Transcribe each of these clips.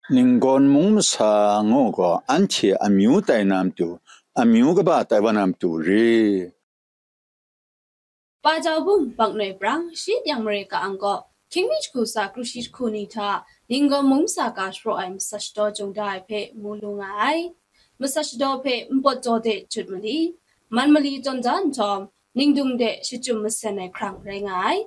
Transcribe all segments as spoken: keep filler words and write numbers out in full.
Ninggawn mung masa ngu gaw anhte amyu tai na matu, amyu kaba tai wa na matu re. Pajau bum Baknoi prang shi yang mare ka ang gaw, hkying mi jahku sa kru shi jahku ni hta Ninggawn mung masa ka shapraw ai masat shadaw jung da ai hpe mu lu nga ai. Masat shadaw hpe npawt jaw de jut mali, man mali tawn da nhtawm, ningdung de shachyum masen ai hkrang rai nga ai.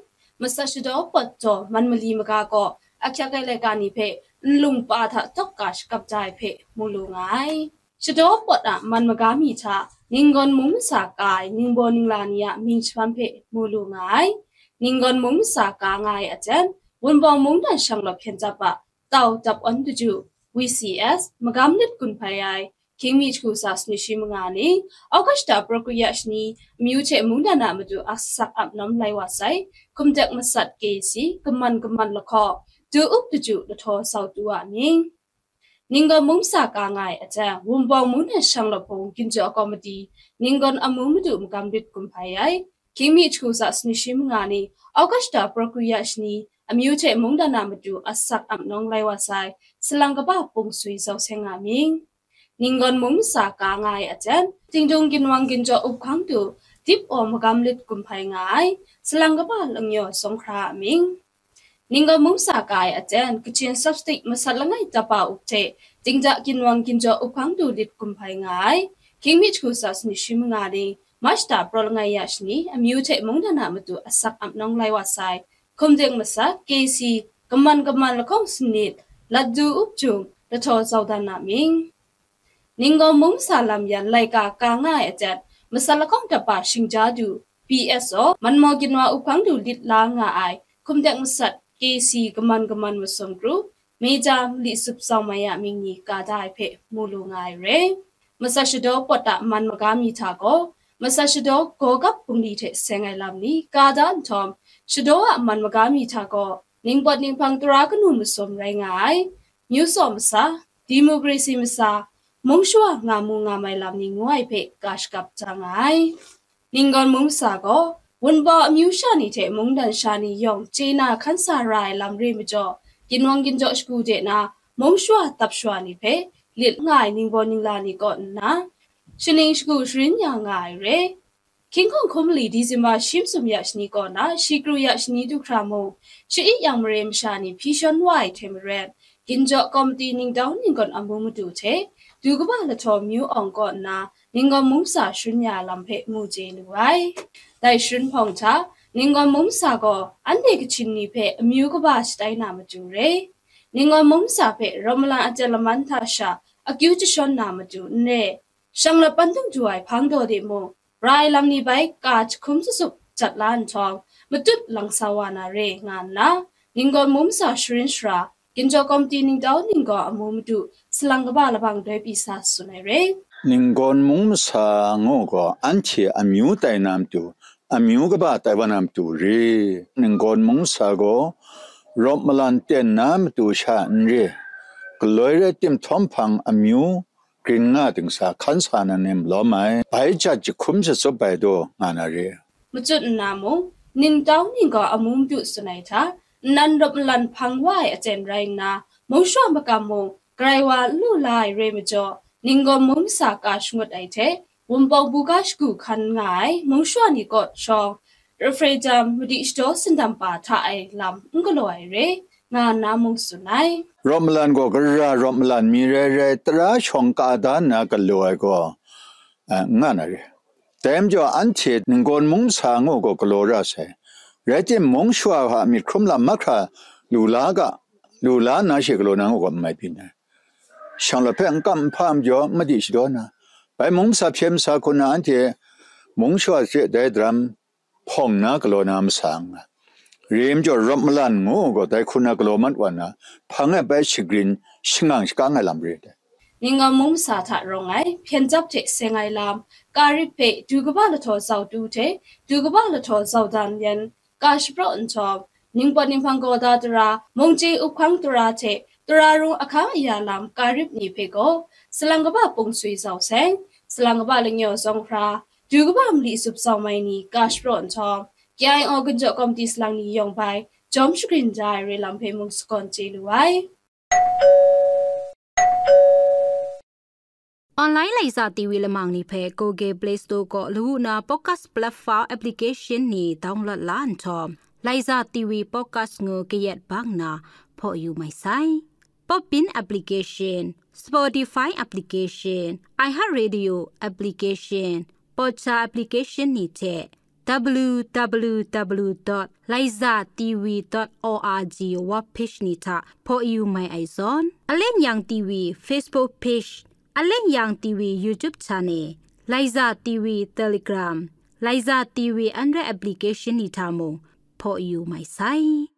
Masat shadaw pawt jaw man mali maga gaw ahkyak ai laika ni hpe nlung pa hta tawk ka shakap da ai hpe mu lu nga ai. Shadaw pawt a man maga mi hta Ninggawn mung masa ka ai ningbaw ningla ni a mying shaman hpe mu lu nga ai. Ninggawn mung masa ka nga ai aten, Wunpawng mungdan shanglawt hpyen dap a tau dap awn daju, V C S, magam lit gun hpai ai, hkying mi jahku sa sanit shi manga ni, Augusta Prakuya shani, amyu hte mungdan a matu asak ap nawng lai wa sai, hkum dek masat K C, kaman kaman lahkawng, du up daju lahtaw sau tu a mying. Ninggawn mung masa ka nga ai aten, Wunpawng mungdan shanglawt hpung ginjaw komiti, Ninggawn amu madu magam lit gun hpai ai, hkying mi jahku sa sanit shi manga ni, Augusta Prakuya shani, amyu hte mungdan a matu asak ap nawng lai wa sai, salang kaba pung sui zau seng a mying. Ninggawn mung masa ka nga ai aten, Tingdung ginwang ginjaw up hkang du, dip aw magam lit gun hpai nga ai, salang kaba langyaw zawng hkra a mying. Ninggawn mung masa ka ai aten, Kachin Substate masat langai tapa up hte, Tingda ginwang ginjaw up hkang du lit gun hpai nga ai, hkying mi jahku sa sanit shi manga ni, Mashta praw langai ya shani, amyu hte mungdan a matu asak ap nawng lai wa sai, hkum dek masat K C, kaman kaman lahkawng sanit, lat du up jung, lahtaw zau dan a mying. Ninggawn mung masa lam yan laika ka nga ai aten, masat lahkawng tapa shingja du, P S O, manmaw ginwa up hkang du lit la nga ai, hkum dek masat K C kaman kaman masum kru, Meja mali sup tsawng mai a mying ni ka da ai hpe mu lu nga ai re. Masat shadaw pawt a man maga mi hta gaw, masat shadaw gaw gap bungli hte seng ai lam ni ka da nhtawm, shadaw a man maga mi hta gaw, ningpawt ninghpang tara kanu masum rai nga ai, myu saw masa, democracy masa, mung shawa nga mu nga mai lam ni ngu ai hpe ka shakap ja nga ai. Ninggawn mung masa gaw, Wunpawng amyu sha ni hte mungdan sha ni yawng chye na hkan sa ra ai lam re majaw, ginwang ginjaw shagu de na, mung shawa tap shawa ni hpe lit nga ai ningbaw ningla ni kaw nna, shaning shagu sharin ya nga ai re. Hkying hkawng hkun mali December shi masum ya shani kaw na, shi kru ya shani du hkra mung, sha-i yang mare masha ni hpyi shawn wa ai hte maren, ginjaw komiti ningtau ninggawn amu madu hte, du kaba lahtaw myu awng kaw nna, ninggawn mung masa sharin ya lam hpe mu chye lu ai. Dai sharin hpawng hta, ninggawn mung masa gaw anhte Kachin ni hpe amyu kaba shatai na matu re. Ninggawn mung masa hpe rawt malan aten laman hta sha akyu jashawn na matu n re. Shanglawt pan dum du ai hpang daw de mung, ra ai lam ni bai ka jahkum sasup jat la nhtawm, matut lang sa wa na re nga nna, ninggawn mung masa sharin shara, ginjaw komiti ningtau ninggaw amu madu, salang kaba labang doi pyi sa tsun ai re. Ninggawn mung masa ngu gaw anhte amyu tai na matu, amyu kaba tai wa na matu re. Ninggawn mung masa gaw rawt malan ten na matu sha n re, galoi rai tim htawm hpang amyu grin nga dingsa hkan sa na ni malawm ai, bai jat jahkum sasup ai daw nga na re. Machut nna mung, ningtau ninggaw amu madu tsun ai hta, nnan rawt malan hpang wa ai aten rai nna, mung shawa makam mung, garai wa n lu la ai re majaw, ninggawn mung masa ka shangut ai hte, Wunpawng buga shagu hkan nga ai mung shawa ni kaw shawng, referendum madi shadaw sindam pa hta ai lam n galaw ai re, nga nna mung tsun ai. Rawt malan gaw gara rawt malan mi rai rai, tara shawng ka da nna galaw ai gaw, a, nga na re. Dai majaw anhte ninggawn mung masa ngu gaw galaw ra sai. Rai timung, mung shawa hta myit hkrum lam mahkra lu la ga, lu la nna she galaw na ngu gaw n mai byin ai. Shanglawt hpe n kam n hpa majaw madi shadaw na, bai mung masa hpyen masa hku na anhte mung shawa hte dai daram hpawng na galaw na masa nga, re majaw rawt malan ngu gaw dai hku na galaw mat wa na, hpang e bai shagrin shangang shakang ai lam re ai. Ninggawn mung masa hta rawng ai, hpyen jap hte seng ai lam, ka rip hpe du kaba lahtaw zau tu hte, du kaba lahtaw zau dan yan, ka shapraw nhtawm, ningpawt ninghpang gawda tara, mung chye up hkang tara hte tara rung ahkang aya lam ka rip ni hpe gaw, salang kaba pung sui zau seng, salang kaba langyaw zawng hkra, du kaba mali sup zau mai ni ka shapraw nhtawm, K I O ginjaw komiti salang ni yawng bai jawm shagrin da ai re lam hpe mung sagawn chye lu ai. Online Laiza T V lamang ni hpe Google Play Store kaw lawu na podcast platform application ni download la nhtawm, Laiza T V podcast ngu kayat bang na hpaw yu mai sai. Podbean application, Spotify application, iHeartRadio application, Podcha application ni hte w w w dot laiza t v dot o r g web page ni hta hpaw yu mai ai zawn, Alen Yang T V Facebook page, Alen Yang T V YouTube channel, Laiza T V Telegram, Laiza T V Android application ni hta mung hpaw yu mai sai.